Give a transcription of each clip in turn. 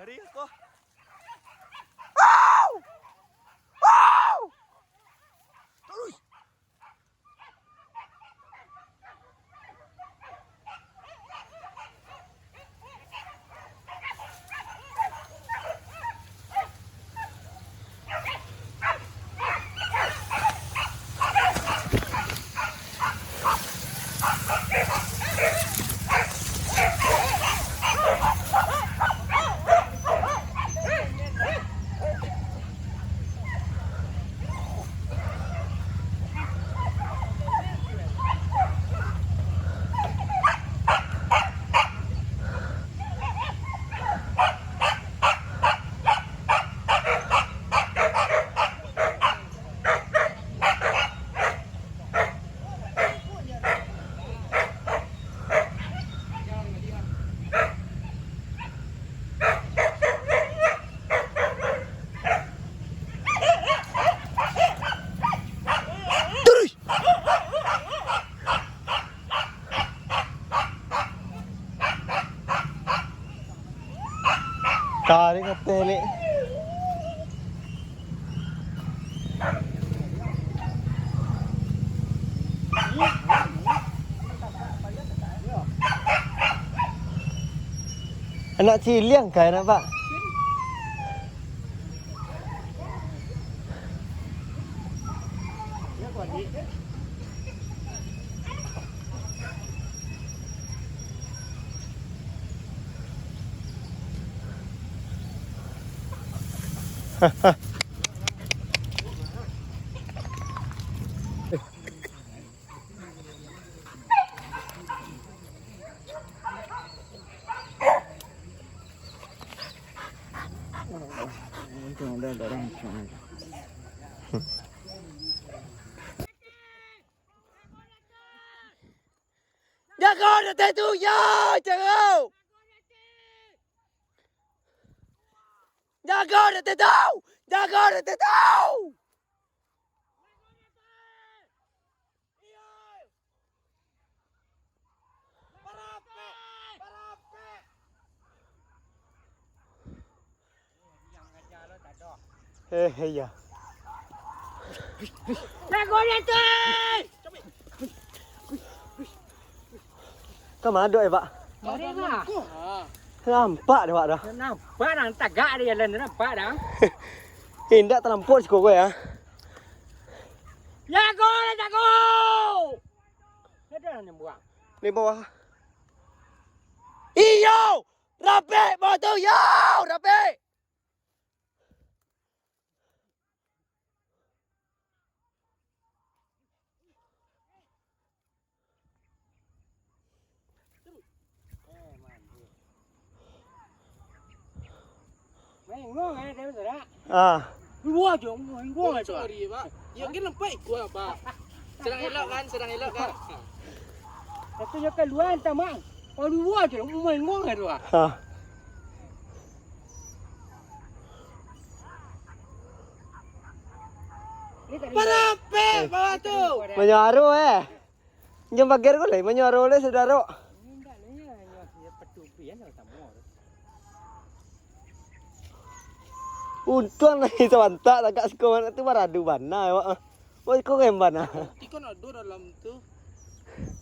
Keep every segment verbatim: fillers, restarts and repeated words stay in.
Dari ko. Au! Au! Terus. Tarik ateh, Lek. Anak ciliang ka, anak, Pak? Jago dek tu, yo, jago! Jago dek tu! Jago dek tu! Eh, iya. Jago dek tu! Ka ma dek, eh, Pak? Mari lah. Nampak dek Awak dah. Nampak dah, tagak di jalan tu, nampak dah. Indak talampau siko ko, yo. Jago lah, jago! Ado nan buang. Di bawah. Iyo! Rapek bawah tu, yo! Rapek! Mengong, eh, dia betul tak? Ah. Dua je, mengong aja. Sorry, Pak. Ya, kan nampak ikut, Pak. Sedang elok kan, sedang elok kan. Tapi dia keluar, entah, Mang. Oh, dua je, mengong aja, Pak. Ah. Parapek bawah tu. Manyaru, eh. Jan bager ko lai, manyaru lai, sudaro. Untuang lai sabantak tagak siko, tu baradu bana awak. Wah, iko kemban ah. Roti kan ado dalam tu.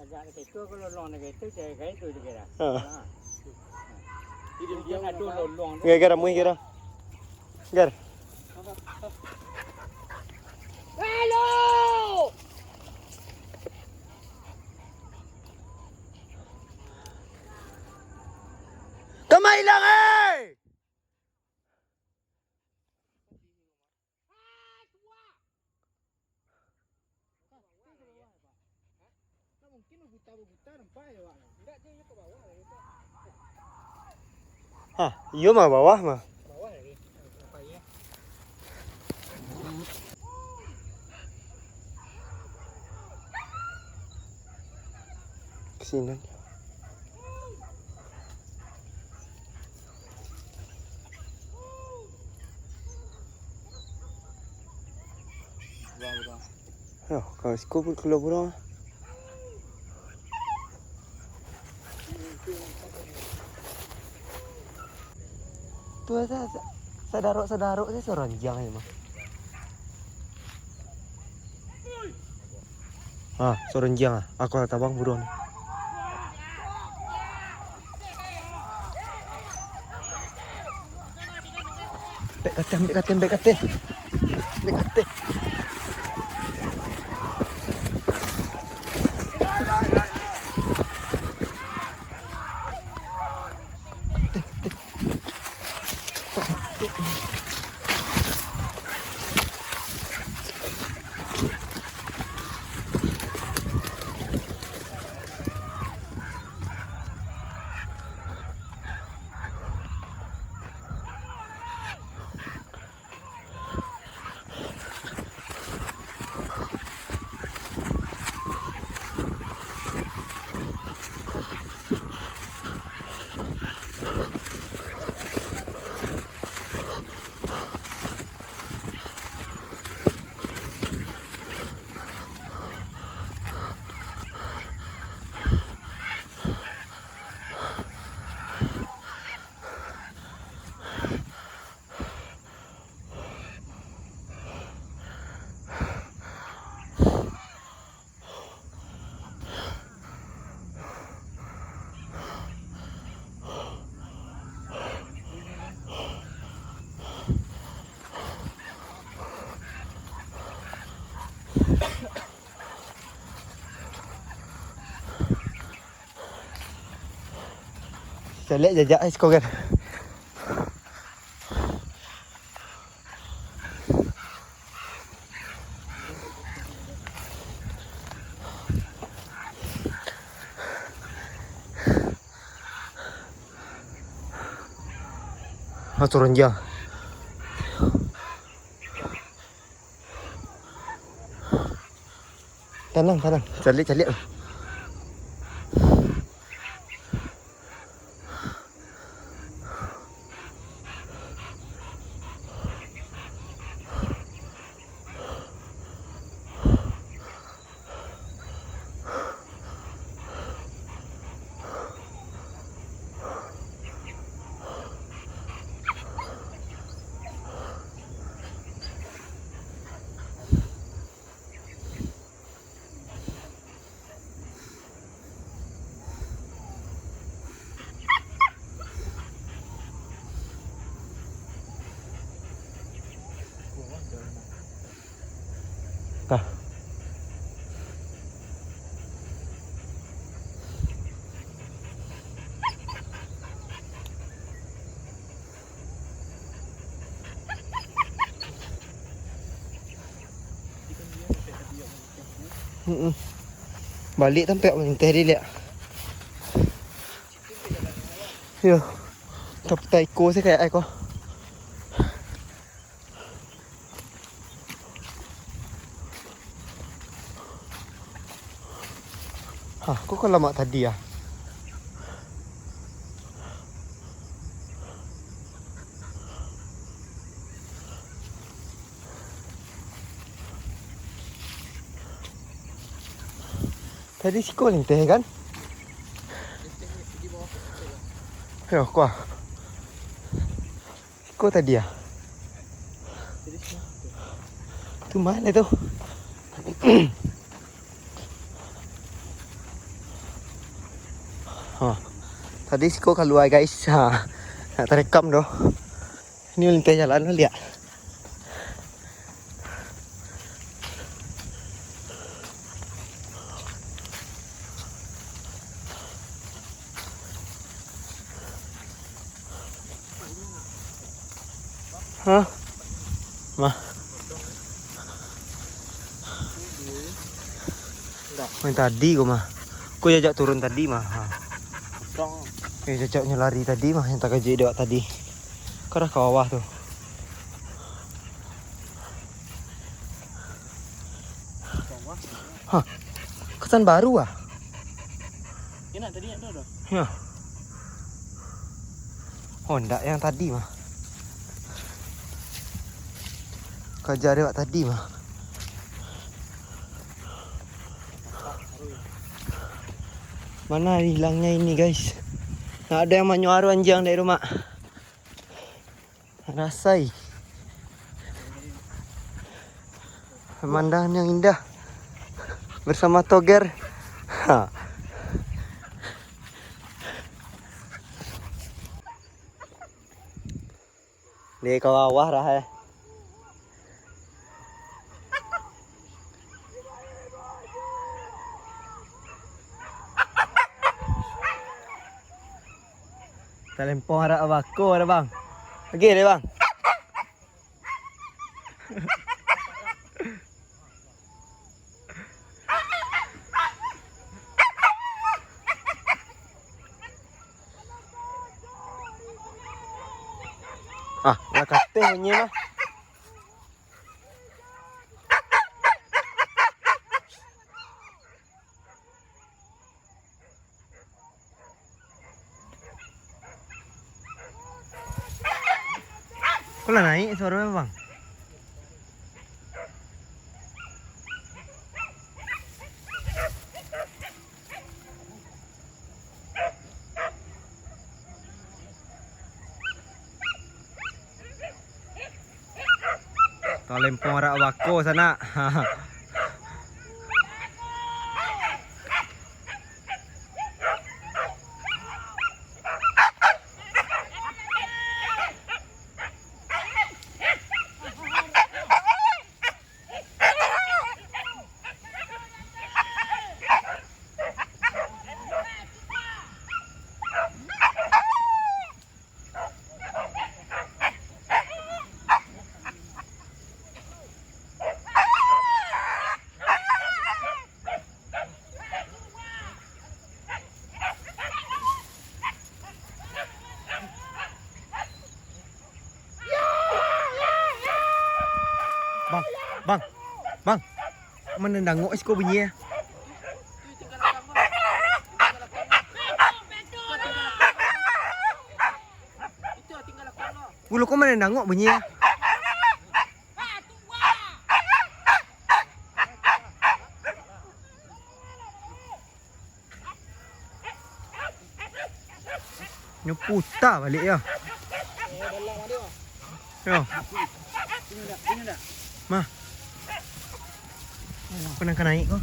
Agak dekat tu, kalau lolong dekat tu, cari kain tu je kira. Ha. Ha. Dia ado lolong tu. Ger, ger, amuih ger. Ger. Halo! Kama ilang, eh! Hah, iyo mah bawah mah. Kasinan. Yo, kalau siko pun keluar burung. Sa-, sa-, sadarok-sadarok se suaro anjiang se mah. Ha, suaro anjiang ah. Aku lah tabang buruan. Ambek kateh, ambek kateh, ambek kateh. Ambek kateh. Caliak jajak ai siko kan. Ah, turun dia. Tanang, tanang. Caliak, caliak. Tah. Mm-mm. Baliak tampek malinteh diliak. Yo. Tapi taiko se kayak ai ko. Hah, kok ka lamak tadi ah? Tadi siko linteh kan? Yo, kuah. Siko tadi ah. Tu ma tu? Ha. Tadi siko kalua, guys. Ha. Ndak tarekam doh. Ini linteh jalan, liak. Hah? Mah. Main tadi ko mah. Ko jajak turun tadi mah. Ha. Yo, jajaknyo lari tadi mah, yang takajik dek awak tadi. Ko dah ka bawah tu. Hah, kesan baru ah. Yo. Oh, ndak yang tadi mah. Kaja dek awak tadi mah. Mana hilangnyo ini, guys? Ndak ado yang manyuaro anjiang dari rumah. Rasai. Pemandangan yang indah bersama Toger. Ha. Di ka bawah dah, eh. Talempong arak bako dah, Bang. Oke deh, Bang. Ah, lah kateh bunyi mah. Kok lah naik suara, Bang? Talempong arak bako sanak. Bang, bang, bang. Mano dangok siko bunyi, eh? Ulo ko mano dangok bunyi, eh? Nyo puta baliak yo. Yo. Mah. Ko nan ka naik ko.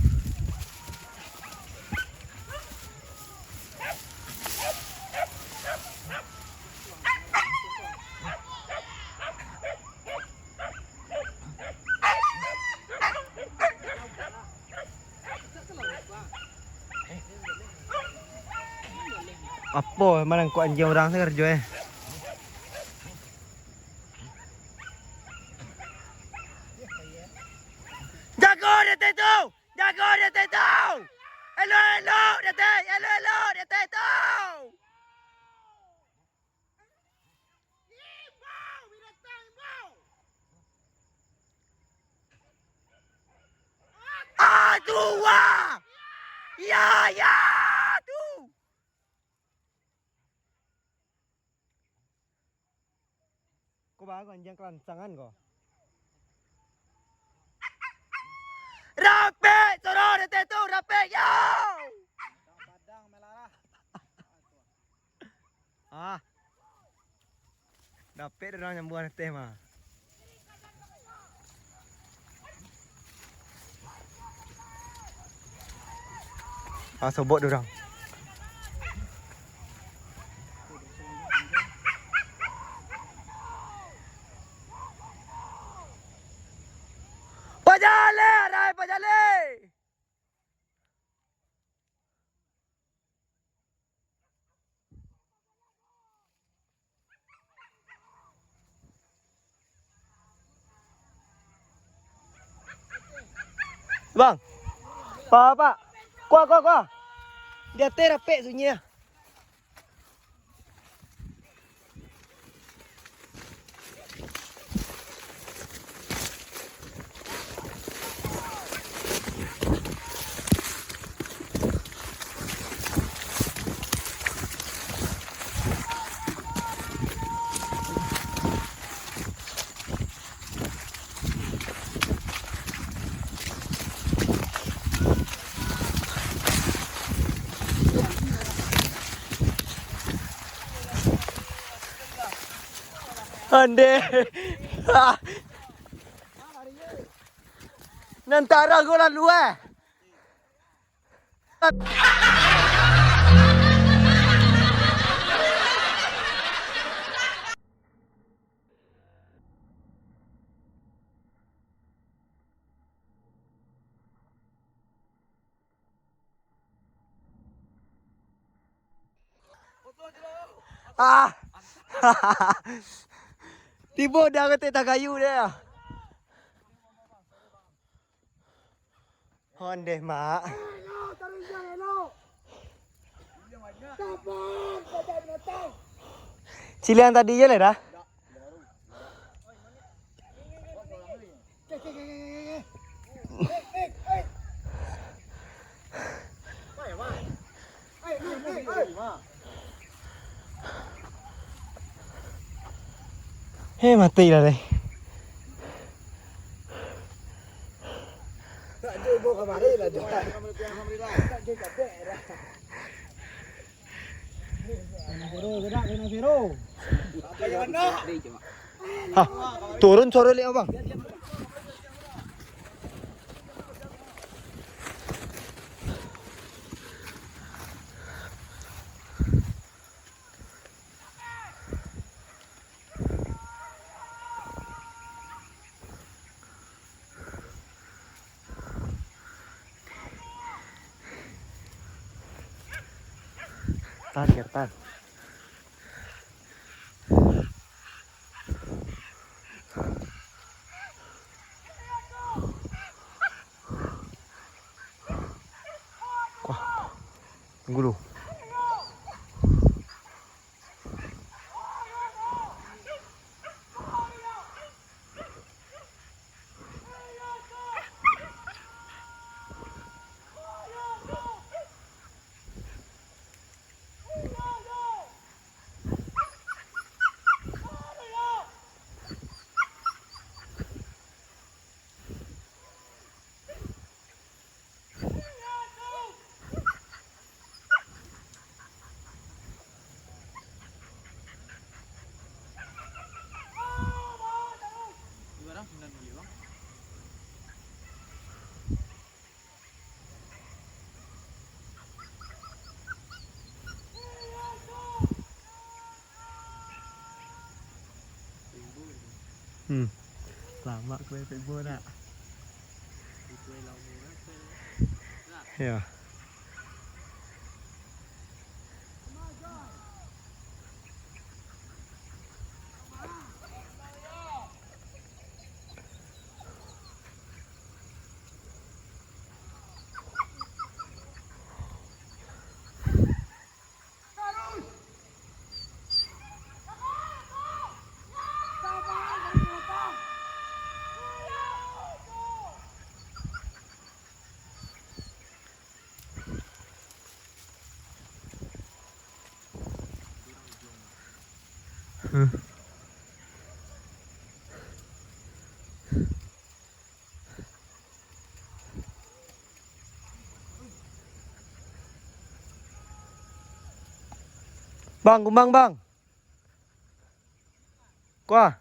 Apo manangkok anjiang urang tu karajo, eh? Jago di ateh tu! Jago di ateh tu! Elok-elok di ateh! Elok-elok di ateh tu! Ah, tu, wah! Ya, ya, tu! Ko baa ko anjiang kalancangan ko? Rapek, suaro di ateh tu, rapek, yo! Ah. Dapek urang nyambuang ateh mah. Ah, sobok urang. Pajale, arai pajale. Bang. Pak, pak. Kuah, kuah, kuah. Di ateh rapek sunyi ah. Ande. Nan tarah ko lalu, eh. Ah. Tibo dah ketek tagayu dah. Ondeh, Mak. Ciliang tadi je lah dah. Eh, mati lah deh. Ha, turun suaro liak, Bang. Tahan, Ger, tahan. Wah, tunggu dulu. Hmm. Lamak kau efek gua nak. Ya. Bang, kumbang, Bang. Kuah.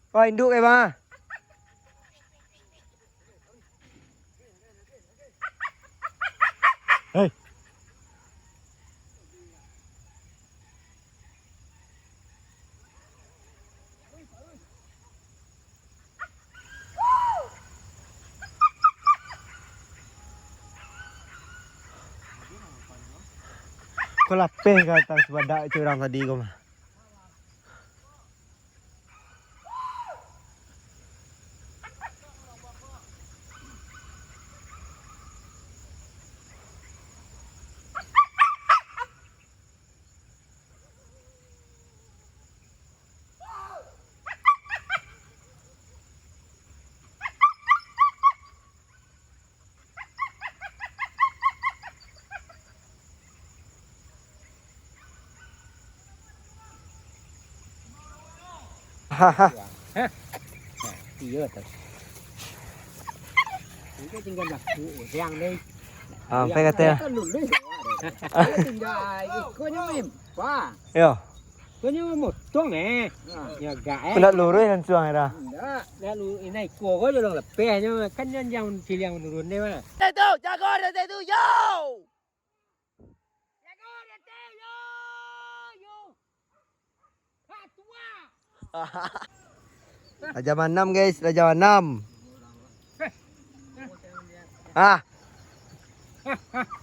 Wah, induk eh, Bang. Hei. Ko lapeh ka ateh badak cek urang tadi ko mah. Haha. Hah? Nah, iyo tu. Ini tinggal laku orang ni. Ah, sampai kata ya. Kan lulus. Tinggal ikonyo mempah. Yo. Konyo motong eh. Ya gak eh. Ndak luruih langsuang dah. Ndak. Lalu inai iko ko jolong lepehnyo kan janjang ciliang menurun deh mah. Itu jago deh itu yo. Jago deh yo. Yo. Ha tua. Raja Manam guys, Raja Manam. Ah,